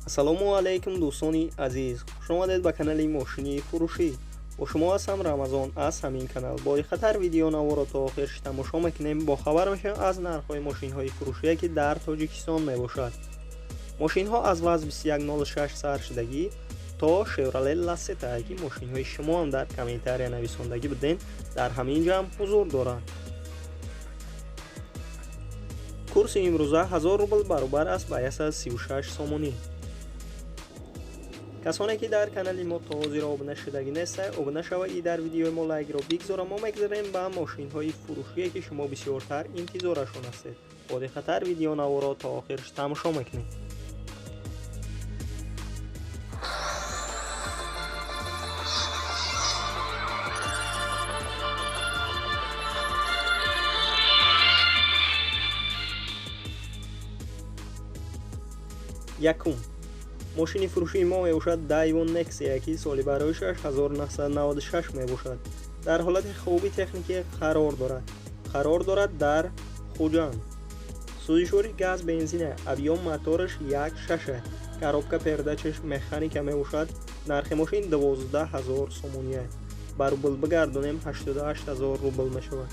Ассалому алайкум дӯстони азиз, хуш омадед ба канали мошини фурӯшӣ. Бо шумо ҳастам Рамазон аз ҳамин канал. Бо диққаттар видеонаворо то охирш тамошо мекунем, бохабар мешавем аз нархҳои мошинҳои фурӯшие, ки дар Тоҷикистон мебошад. Мошинҳо аз ВАЗ 2106 сар шудагӣ то Chevrolet Lacetti, ки мошинҳои шумо ҳам дар комментария нависондагӣ буден, дар ҳамин ҷо ҳам ҳузур доранд. Курси имрӯза 1000 рубл баробар аст ба 136 сомонӣ. Касоне ки дар канали мо то ҳозир обуна шудагӣ нестанд, обуна шавед и дар видеои мо лайкро бигзора. Мо мегзарем ба мошинҳои фурӯшие, ки шумо бисёртар интизорашон ҳастед. Бо диққаттар видеонаворо то охирш тамошо мекунед. Якум мошини фурӯшии мо мебошад Daewoo Nexia, ки соли барои 1996 мебошад. Дар ҳолати хуби техникӣ қарор дорад. Қарор дорад дар Хуҷанд. Сӯзишвори газ бензина, объём мотораш 1.6, коробка передачаш механика мебошад. Нархи мошин 12 000 сомонӣ. Ба рубл бигардонем 88 000 рубл мешавад.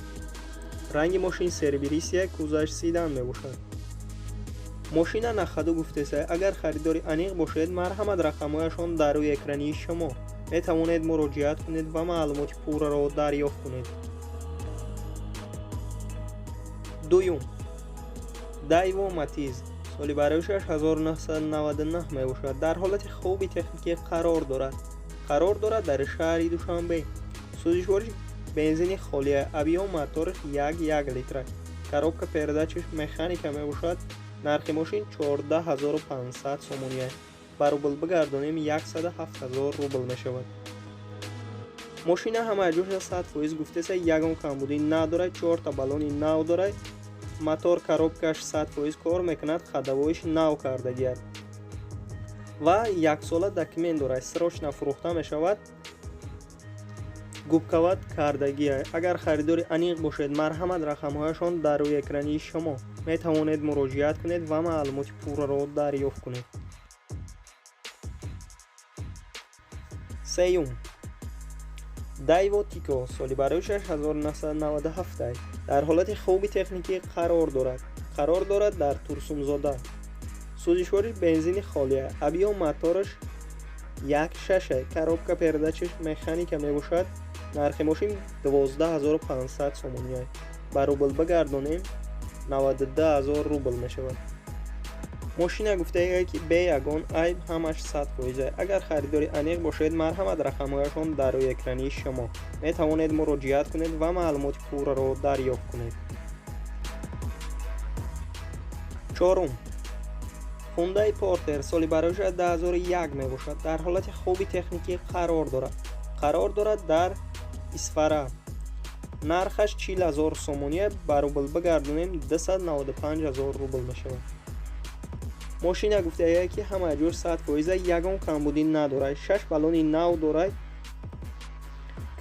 Ранги мошин серебристая, кузаш седан мебошад. Мошина на ходу гуфтеса. Агар харидори аниқ бошед, марҳамат, рақамҳояшон дар рӯи экрани шумо. Метавонед муроҷиат кунед ва маълумоти пурраро дарёфт кунед. Дуюм Daewoo Matiz соли барои 1999 мебошад. Дар ҳолати хуби техникӣ қарор дорад. Қарор дорад дар шаҳри Душанбе. Сӯзишвориш бензини холия, объём мотораш 1.1 литра, коробка передачаш механика мебошад. Нархи мошин 14 500 сомонӣ. Ба рубл бигардонем 107 000 рубл мешавад. Мошина ҳамаи ҷоша 100% гуфтеса, ягон камбудӣ надорад, 4та баллони нав дорад, мотор коробкаш 100% кор мекунад, ходовоиш нав кардагиад ва яксола документ дорад, срочно фурӯхта мешавад, губкават кардагия. Агар харидори аниқ бошед, марҳамат, рақамҳояшон дар рӯи экрани шумо. Метавонед муроҷиат кунед ва маълумоти пурраро дарёфт кунед. Сеюм Daewoo Tico соли барои 1997 дар ҳолати хуби техникӣ қарор дорад. Қарор дорад дар Турсунзода. Сӯзишвори бензини холия, объём мотораш 1.6, коробка передачаш механика мебошад. Нархи мошин 12 500 сомонӣ. Ба рубл бигардонем 92 000 рубл мешавад. Мошина гуфтае, ки бе ягон айб, ҳамаш 100%. Агар харидори аниқ бошед, марҳамат, рақамҳояшон дар рӯи экрани шумо. Метавонед муроҷиат кунед ва маълумоти пурраро дарёфт кунед. Чорум Hyundai Porter соли барои 2001 мебошад. Дар ҳолати хуби техникӣ қарор дорад. Қарор дорад дар Исфара. Нархаш 40 000 сомонӣ, ба рубл бигардонем 295 000 рубл мешавад. Мошина гуфтае, ки ҳамаи ҷош 100%, ягон камбудӣ надорад, 6 баллони нав дорад,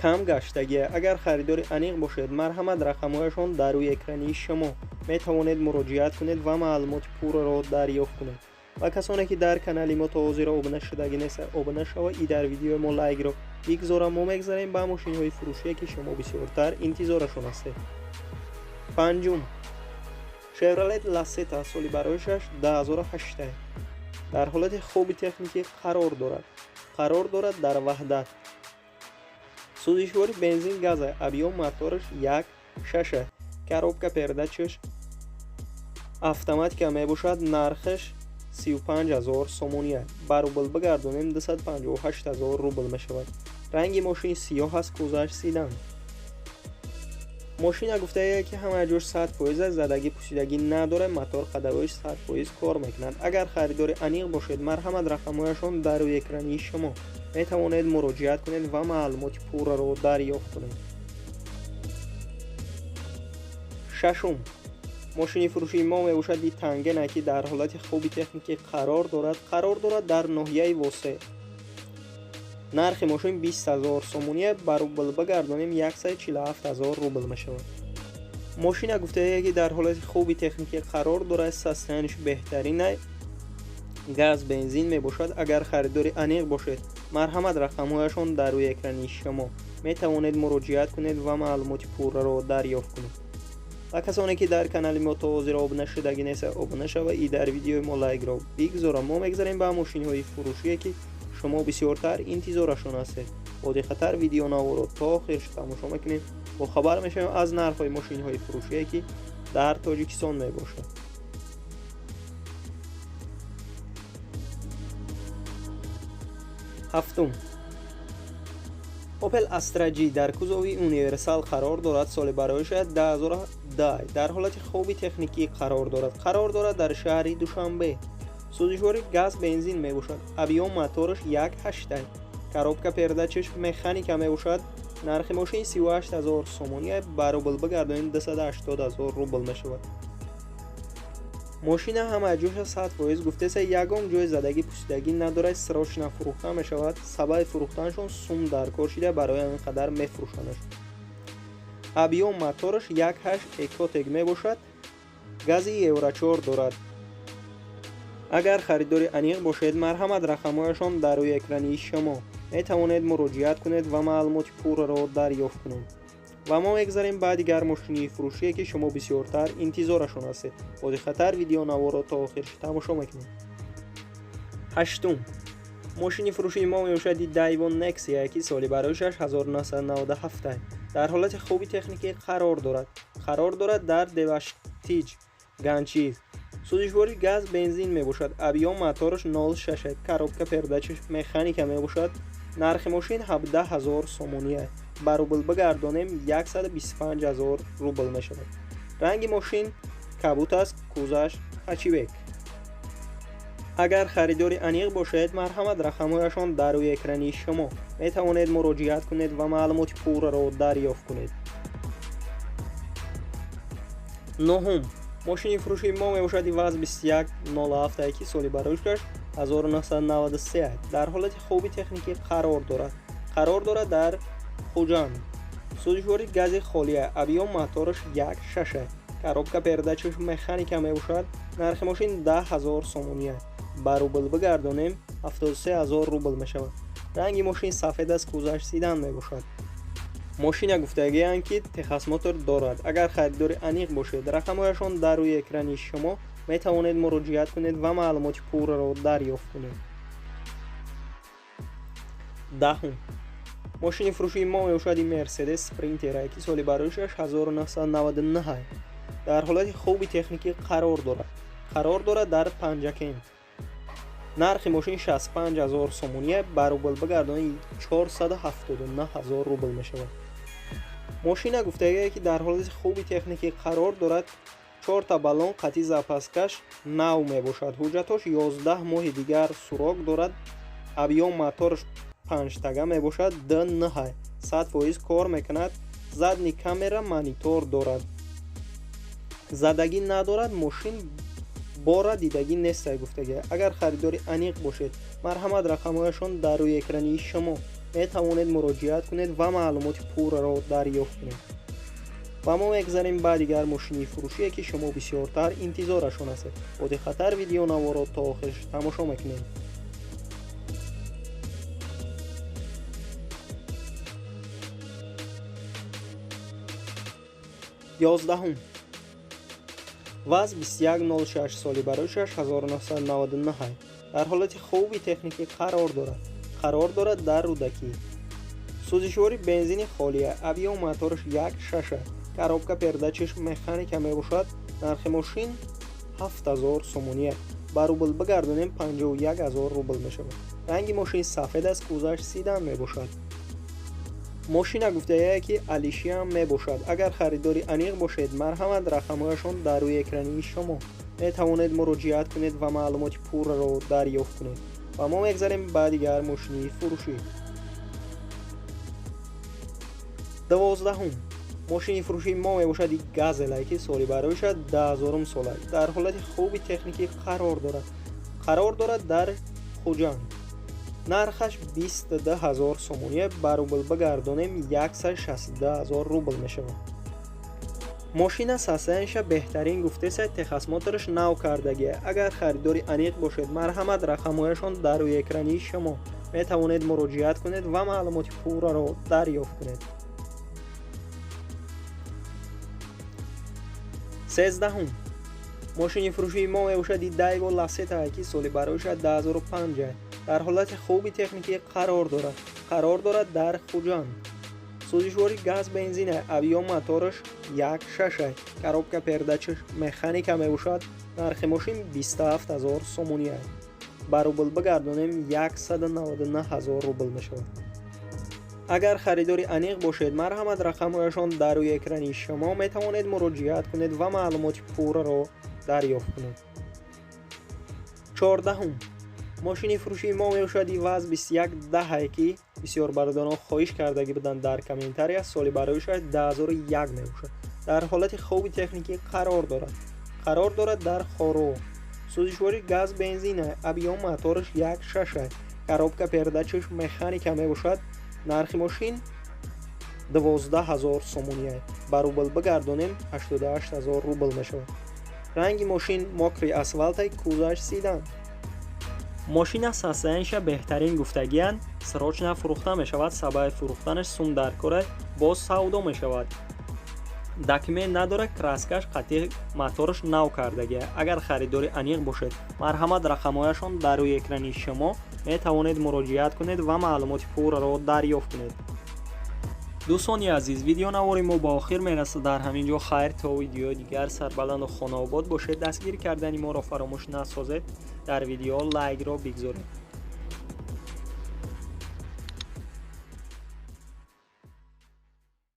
кам гаштагия. Агар харидори аниқ бошед, марҳамат, рақамҳояшон дар рӯи экрани шумо. Метавонед муроҷиат кунед ва маълумоти пурраро дарёфт кунед. Ва касоне ки дар канали мо то ҳозир обуна шудагӣ нестанд, обуна шавед и дар видеои мо лайкро бигзора. Мо мегзарем ба мошинҳои фурӯшие, ки шумо бисёртар интизорашон ҳастед. Панҷум Chevrolet Lacetti соли барои 2008 дар ҳолати хуби техникӣ қарор дорад. Қарор дорад дар Ваҳдат. Сӯзишвори бензин газа, объём мотораш 1.6, коробка передачаш автоматика мебошад. Нархаш 35 000 сомонӣ. Ба рубл бигардонем 258 000 рубл мешавад. Ранги мошин сиёҳ аст, кузаш седан. Мошина гуфтае, ки ҳамаи ҷош 100%, задагӣ пусидагӣ надорад, мотор ходовоиш 100% кор мекунад. Агар харидори аниқ бошед, марҳамат, рақамҳояшон дар рӯи экрани шумо. Метавонед муроҷиат кунед ва маълумоти пурраро дарёфт кунед. Шашум мошини фурӯшии мо мебошад и Тангена, ки дар ҳолати хуби техникӣ қарор дорад. Қарор дорад дар ноҳияи Восе. Нархи мошин 20 000 сомонӣ, ба рубл бигардонем 147 000 рубл мешавад. Мошина гуфтае, ки дар ҳолати хуби техникӣ қарор дорад, состояниш беҳтарин. Газ бензин мебошад. Агар харидори аниқ бошед, марҳамат, рақамҳояшон дар рӯи экрани шумо, метавонед муроҷиат кунед ва маълумоти пурраро дарёфт кунед. Ва касоне ки дар канали мо то ҳозир обуна шудагӣ неста, обуна шава и дар видеои мо лайкро бигзора. Мо мегзарем ба мошинҳои фурӯшие, ки шумо бисёртар интизорашон ҳастед. Бо диққаттар видеонаворо то охирш тамошо мекунем, бохабар мешавем аз нархҳои мошинҳои фурӯшие, ки дар Тоҷикистон мебошад. Ҳафтум, Opel Astra G дар кузови универсал қарор дорад. Соли бароишад 2010, дар ҳолати хуби техникӣ қарор дорад. Қарор дорад дар шаҳри Душанбе. Сӯзишвори газ бензин мебошад. Объём мотораш 1,8, коробка передачаш механика мебошад. Нархи мошин 38 000 сомонӣ, ба рубл бигардонем, 280 000 рубл мешавад. Мошина ҳама ҷоша 100% гуфтеса, ягон ҷои задагӣ пусидагӣ надорад. Срочно фурӯхта мешавад. Сабаби фурӯхтанашон сум дар кор шида, барои ҳамин қадар мефурӯшандаш. Объём мотораш 1,8 Ecotec мебошад, гази Евро 4 дорад. Агар харидори аниқ бошед, марҳамат, рақамҳояшон дар рӯи экрани шумо, метавонед муроҷиат кунед ва маълумоти пурраро дарёфт кунед. Ва мо мегзарем ба дигар мошини фурӯшие, ки шумо бисёртар интизорашон ҳастед. Бо диққаттар видеонаворо то охирш тамошо мекунем. Ҳаштум мошини фурӯшии мо мебошад Daewoo Nexia, ки соли бароишаш 1997, дар ҳолати хуби техникӣ қарор дорад. Қарор дорад дар Деваштич, Ганчиз. Сӯзишвори газ бензин мебошад. Объём мотораш 0,6, коробка передачаш механика мебошад. Нархи мошин 17 000 сомонӣ, ба рубл бигардонем, 125 000 рубл мешавад. Ранги мошин кабут аст, кузаш хэтчбек. Агар харидори аниқ бошед, марҳамат, рақамҳояшон дар рӯи экрани шумо, метавонед муроҷиат кунед ва маълумоти пурраро дарёфт кунед. Нуҳум мошини фурӯшии мо мебошад ВАЗ 2107, ки соли бароишаш 1993, дар ҳолати хуби техникӣ қарор дорад. Қарор дорад дар Хуҷанд. Сӯзишвори гази холия, объём мотораш 1,6, коробка передачаш механика мебошад. Нархи мошин 10 000 сомонӣ, ба рубл бигардонем, 73 000 рубл мешавад. Ранги мошин сафед аст, кузаш седан мебошад. Мошина гуфтагианд, ки техосмотр дорад. Агар харидори аниқ бошед, рақамҳояшон дар рӯи экрани шумо, метавонед муроҷиат кунед ва маълумоти пурраро дарёфт кунед. Даҳум мошини фурӯшии мо мебошад Мерседес Спринтер, ки соли бароишаш 1999, дар ҳолати хуби техникӣ қарор дорад. Қарор дорад дар Панҷакент. Нархи мошин 65 000 сомонӣ, ба рубл бигардонӣ, 479 000 рубл мешавад. Мошина гуфтагие, ки дар ҳолати хуби техникӣ қарор дорад. Чорта баллон қатъи запаскаш нав мебошад. Ҳуҷҷатош 11 моҳи дигар срок дорад. Объём мотораш панҷтага мебошад, д9, 100% кор мекунад. Задний камера, монитор дорад. Задагӣ надорад, мошин бора дидагӣ нестай гуфтагӣ. Агар харидори аниқ бошед, марҳамат, рақамҳояшон дар рӯи экрани шумо, метавонед муроҷиат кунед ва маълумоти пурраро дарёфт кунед. Ва мо мегзарем ба дигар мошини фурӯшие, ки шумо бисёртар интизорашон ҳастед. Бо диққаттар видеонаворо то охирш тамошо мекунем. 11-ум ВАЗ 2106, соли бароишаш 1999, дар ҳолати хуби техникӣ қарор дорад. Қарор дорад дар Рӯдакӣ. Сӯзишвори бензини холия, объём мотораш 1,6, коробка передачаш механика мебошад. Нархи мошин 7000 сомонӣ, ба рубл бигардонем, 51 000 рубл мешавад. Ранги мошин сафед аст, кузаш седан мебошад. Мошина гуфтаяе, ки алишиам мебошад. Агар харидори аниқ бошед, марҳамат, рақамҳояшон дар рӯи экрани шумо, метавонед муроҷиат кунед ва маълумоти пурраро дарёфт кунед. Ва мо мегзарем ба дигар мошини фурӯшӣ. 12-ум мошини фурӯшии мо мебошад Газеле, ки соли бароишад 2000 сола, дар ҳолати хуби техникӣ қарор дорад. Қарор дорад дар Хуҷанд. Нархаш 22 000 сомонӣ, ба рубл бигардонем, 162 000 рубл мешавад. Мошина состояниеша беҳтарин гуфтеса, техосмотраш нав кардагия. Агар харидори аниқ бошед, марҳамат, рақамҳояшон дар рӯи экрани шумо, метавонед муроҷиат кунед ва маълумоти пурраро дарёфт кунед. 13-ҳум мошини фурӯшии мо мебошад Дайво Ласета, ки соли бароиша 2005, дар ҳолати хуби техникӣ қарор дорад. Қарор дорад дар Хуҷанд. Сӯзишвори газ бензина, объём мотораш 1,6, коробка передачаш механика мебошад. Нархи мошин 27 000 сомонӣ, ба рубл бигардонем 199 000 рубл мешавад. Агар харидори аниқ бошед, марҳамат, рақамҳояшон дар рӯи экрани шумо, метавонед муроҷиат кунед ва маълумоти пурраро дарёфт кунед. 14-ҳум мошини фурӯшии мо мебошад ВАЗ 2110, ки бисёр бародарон хоҳиш кардагӣ буданд дар комментария. Соли бароиша 2001 мебошад, дар ҳолати хуби техникӣ қарор дорад. Қарор дорад дар Хоро. Сӯзишвори газ бензина, объём мотораш 1,6, коробка передачаш механика мебошад. Нархи мошин 12 000 сомонӣ, ба рубл бигардонем 88 000 рубл мешавад. Ранги мошин мокрый асфалтай, кузоваш седан. Мошина состояниеша беҳтарин гуфтагиянд, срочно фурӯхта мешавад. Сабаби фурӯхтанаш сум дар кора, боз савдо мешавад. Документ надорад, краскаш қатъи мотораш нав кардагия. Агар харидори аниқ бошед, марҳамат, рақамҳояшон дар рӯи экрани шумо, метавонед муроҷиат кунед ва маълумоти пурраро дарёфт кунед. Дӯстони азиз, видеонавори мо ба охир мерасад дар ҳамин ҷо. Хайр, то видеои дигар сарбаланду хонаобод бошед. Дастгирӣ кардани моро фаромӯш насозед, дар видео лайкро бигзоред.